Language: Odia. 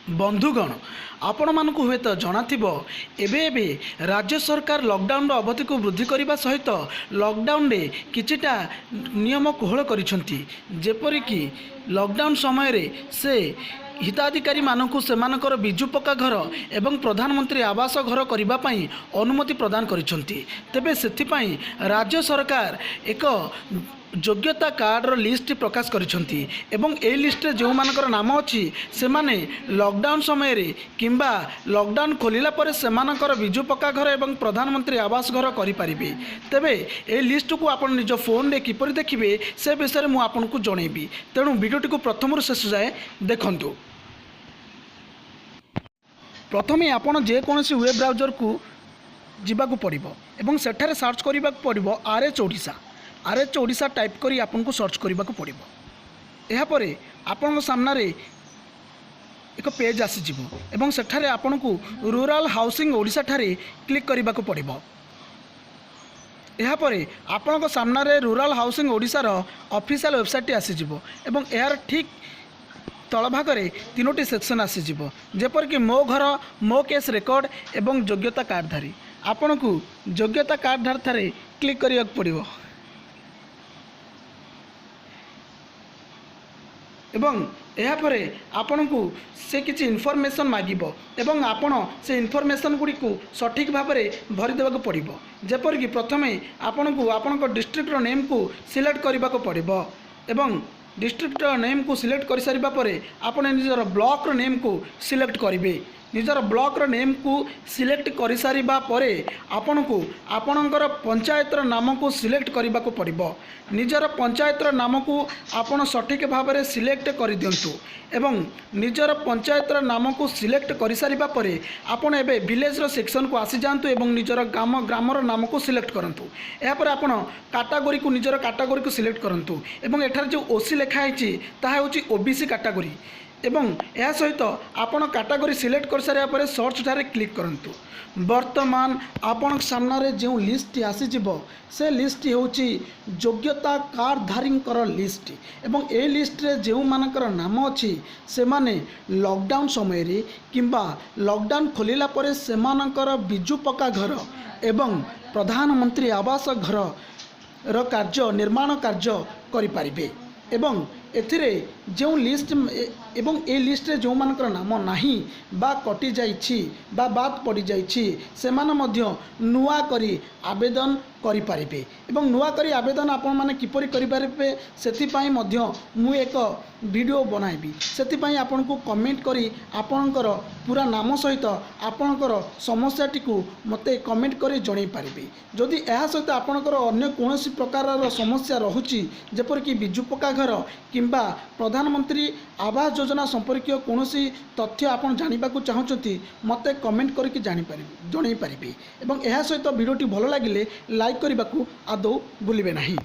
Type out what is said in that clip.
ବନ୍ଧୁଗଣ, ଆପଣମାନଙ୍କୁ ହୁଏତ ଜଣାଥିବ, ଏବେ ଏବେ ରାଜ୍ୟ ସରକାର ଲକଡାଉନର ଅବଧିକୁ ବୃଦ୍ଧି କରିବା ସହିତ ଲକଡାଉନରେ କିଛିଟା ନିୟମ କୋହଳ କରିଛନ୍ତି। ଯେପରିକି ଲକଡାଉନ ସମୟରେ ସେ ହିତାଧିକାରୀମାନଙ୍କୁ ସେମାନଙ୍କର ବିଜୁ ପକ୍କା ଘର ଏବଂ ପ୍ରଧାନମନ୍ତ୍ରୀ ଆବାସ ଘର କରିବା ପାଇଁ ଅନୁମତି ପ୍ରଦାନ କରିଛନ୍ତି। ତେବେ ସେଥିପାଇଁ ରାଜ୍ୟ ସରକାର ଏକ ଯୋଗ୍ୟତା କାର୍ଡ଼ର ଲିଷ୍ଟ ପ୍ରକାଶ କରିଛନ୍ତି ଏବଂ ଏହି ଲିଷ୍ଟରେ ଯେଉଁମାନଙ୍କର ନାମ ଅଛି, ସେମାନେ ଲକଡାଉନ ସମୟରେ କିମ୍ବା ଲକଡାଉନ ଖୋଲିଲା ପରେ ସେମାନଙ୍କର ବିଜୁ ପକ୍କା ଘର ଏବଂ ପ୍ରଧାନମନ୍ତ୍ରୀ ଆବାସ ଘର କରିପାରିବେ। ତେବେ ଏହି ଲିଷ୍ଟକୁ ଆପଣ ନିଜ ଫୋନରେ କିପରି ଦେଖିବେ, ସେ ବିଷୟରେ ମୁଁ ଆପଣଙ୍କୁ ଜଣେଇବି। ତେଣୁ ଭିଡ଼ିଓଟିକୁ ପ୍ରଥମରୁ ଶେଷ ଯାଏ ଦେଖନ୍ତୁ। ପ୍ରଥମେ ଆପଣ ଯେକୌଣସି ୱେବ୍ ବ୍ରାଉଜରକୁ ଯିବାକୁ ପଡ଼ିବ ଏବଂ ସେଠାରେ ସର୍ଚ୍ଚ କରିବାକୁ ପଡ଼ିବ R H Odisha. R H Odisha type କରି ଆପଣଙ୍କୁ ସର୍ଚ୍ଚ କରିବାକୁ ପଡ଼ିବ। ଏହାପରେ ଆପଣଙ୍କ ସାମ୍ନାରେ ଏକ ପେଜ୍ ଆସିଯିବ ଏବଂ ସେଠାରେ ଆପଣଙ୍କୁ ରୁରାଲ୍ ହାଉସିଂ ଓଡ଼ିଶାଠାରେ କ୍ଲିକ୍ କରିବାକୁ ପଡ଼ିବ। ଏହାପରେ ଆପଣଙ୍କ ସାମ୍ନାରେ ରୁରାଲ୍ ହାଉସିଂ ଓଡ଼ିଶାର ଅଫିସିଆଲ୍ ୱେବସାଇଟ୍ଟି ଆସିଯିବ ଏବଂ ଏହାର ଠିକ୍ ତଳ ଭାଗରେ ତିନୋଟି ସେକ୍ସନ୍ ଆସିଯିବ, ଯେପରିକି ମୋ ଘର, ମୋ କେସ୍ ରେକର୍ଡ଼ ଏବଂ ଯୋଗ୍ୟତା କାର୍ଡ଼ଧାରୀ। ଆପଣଙ୍କୁ ଯୋଗ୍ୟତା କାର୍ଡ଼ଧାରୀଠାରେ କ୍ଲିକ୍ କରିବାକୁ ପଡ଼ିବ ଏବଂ ଏହାପରେ ଆପଣଙ୍କୁ ସେ କିଛି ଇନଫର୍ମେସନ୍ ମାଗିବ ଏବଂ ଆପଣ ସେ ଇନଫର୍ମେସନ୍ ଗୁଡ଼ିକୁ ସଠିକ୍ ଭାବରେ ଭରିଦେବାକୁ ପଡ଼ିବ। ଯେପରିକି ପ୍ରଥମେ ଆପଣଙ୍କୁ ଆପଣଙ୍କ ଡିଷ୍ଟ୍ରିକ୍ଟର ନେମ୍କୁ ସିଲେକ୍ଟ କରିବାକୁ ପଡ଼ିବ ଏବଂ ଡିଷ୍ଟ୍ରିକ୍ଟର ନେମ୍କୁ ସିଲେକ୍ଟ କରିସାରିବା ପରେ ଆପଣ ନିଜର ବ୍ଲକର ନେମ୍କୁ ସିଲେକ୍ଟ କରିବେ। ନିଜର ବ୍ଲକର ନେମ୍କୁ ସିଲେକ୍ଟ କରିସାରିବା ପରେ ଆପଣଙ୍କୁ ଆପଣଙ୍କର ପଞ୍ଚାୟତର ନାମକୁ ସିଲେକ୍ଟ କରିବାକୁ ପଡ଼ିବ। ନିଜର ପଞ୍ଚାୟତର ନାମକୁ ଆପଣ ସଠିକ୍ ଭାବରେ ସିଲେକ୍ଟ କରିଦିଅନ୍ତୁ ଏବଂ ନିଜର ପଞ୍ଚାୟତର ନାମକୁ ସିଲେକ୍ଟ କରିସାରିବା ପରେ ଆପଣ ଏବେ ଭିଲେଜର ସେକ୍ସନକୁ ଆସିଯାଆନ୍ତୁ ଏବଂ ନିଜର ଗ୍ରାମର ନାମକୁ ସିଲେକ୍ଟ କରନ୍ତୁ। ଏହାପରେ ଆପଣ ନିଜର କାଟାଗୋରୀକୁ ସିଲେକ୍ଟ କରନ୍ତୁ ଏବଂ ଏଠାରେ ଯେଉଁ ଓସି ଲେଖା ହେଇଛି, ତାହା ହେଉଛି ଓବିସି କାଟାଗୋରୀ ଏବଂ ଏହା ସହିତ ଆପଣ କାଟାଗୋରୀ ସିଲେକ୍ଟ କରିସାରିବା ପରେ ସର୍ଚ୍ଚଠାରେ କ୍ଲିକ୍ କରନ୍ତୁ। ବର୍ତ୍ତମାନ ଆପଣଙ୍କ ସାମ୍ନାରେ ଯେଉଁ ଲିଷ୍ଟଟି ଆସିଯିବ, ସେ ଲିଷ୍ଟଟି ହେଉଛି ଯୋଗ୍ୟତା କାର୍ଡ଼ଧାରୀଙ୍କର ଲିଷ୍ଟ ଏବଂ ଏହି ଲିଷ୍ଟରେ ଯେଉଁମାନଙ୍କର ନାମ ଅଛି, ସେମାନେ ଲକଡାଉନ୍ ସମୟରେ କିମ୍ବା ଲକଡାଉନ୍ ଖୋଲିଲା ପରେ ସେମାନଙ୍କର ବିଜୁ ପକ୍କା ଘର ଏବଂ ପ୍ରଧାନମନ୍ତ୍ରୀ ଆବାସ ଘରର କାର୍ଯ୍ୟ ନିର୍ମାଣ କାର୍ଯ୍ୟ କରିପାରିବେ। ଏବଂ ଏଥିରେ ଯେଉଁ ଲିଷ୍ଟ ଏବଂ ଏ ଲିଷ୍ଟରେ ଯେଉଁମାନଙ୍କର ନାମ ନାହିଁ ବା କଟିଯାଇଛି ବା ବାଦ ପଡ଼ିଯାଇଛି, ସେମାନେ ମଧ୍ୟ ନୂଆ କରି ଆବେଦନ କରିପାରିବେ। ଏବଂ ନୂଆ କରି ଆବେଦନ ଆପଣମାନେ କିପରି କରିପାରିବେ, ସେଥିପାଇଁ ମଧ୍ୟ ମୁଁ ଏକ ଭିଡ଼ିଓ ବନାଇବି। ସେଥିପାଇଁ ଆପଣଙ୍କୁ କମେଣ୍ଟ କରି ଆପଣଙ୍କର ପୁରା ନାମ ସହିତ ଆପଣଙ୍କର ସମସ୍ୟାଟିକୁ ମୋତେ କମେଣ୍ଟ କରି ଜଣାଇ ପାରିବେ। ଯଦି ଏହା ସହିତ ଆପଣଙ୍କର ଅନ୍ୟ କୌଣସି ପ୍ରକାରର ସମସ୍ୟା ରହୁଛି, ଯେପରିକି ବିଜୁ ପକ୍କା ଘର କିମ୍ବା ପ୍ରଧାନମନ୍ତ୍ରୀ ଆବାସ ଯୋଜନା ସମ୍ପର୍କୀୟ କୌଣସି ତଥ୍ୟ ଆପଣ ଜାଣିବାକୁ ଚାହୁଁଛନ୍ତି, ମୋତେ କମେଣ୍ଟ କରିକି ଜଣାଇ ପାରିବେ। ଏବଂ ଏହା ସହିତ ଭିଡ଼ିଓଟି ଭଲ ଲାଗିଲେ ଲାଇକ୍ କରିବାକୁ ଆଦୌ ଭୁଲିବେ ନାହିଁ।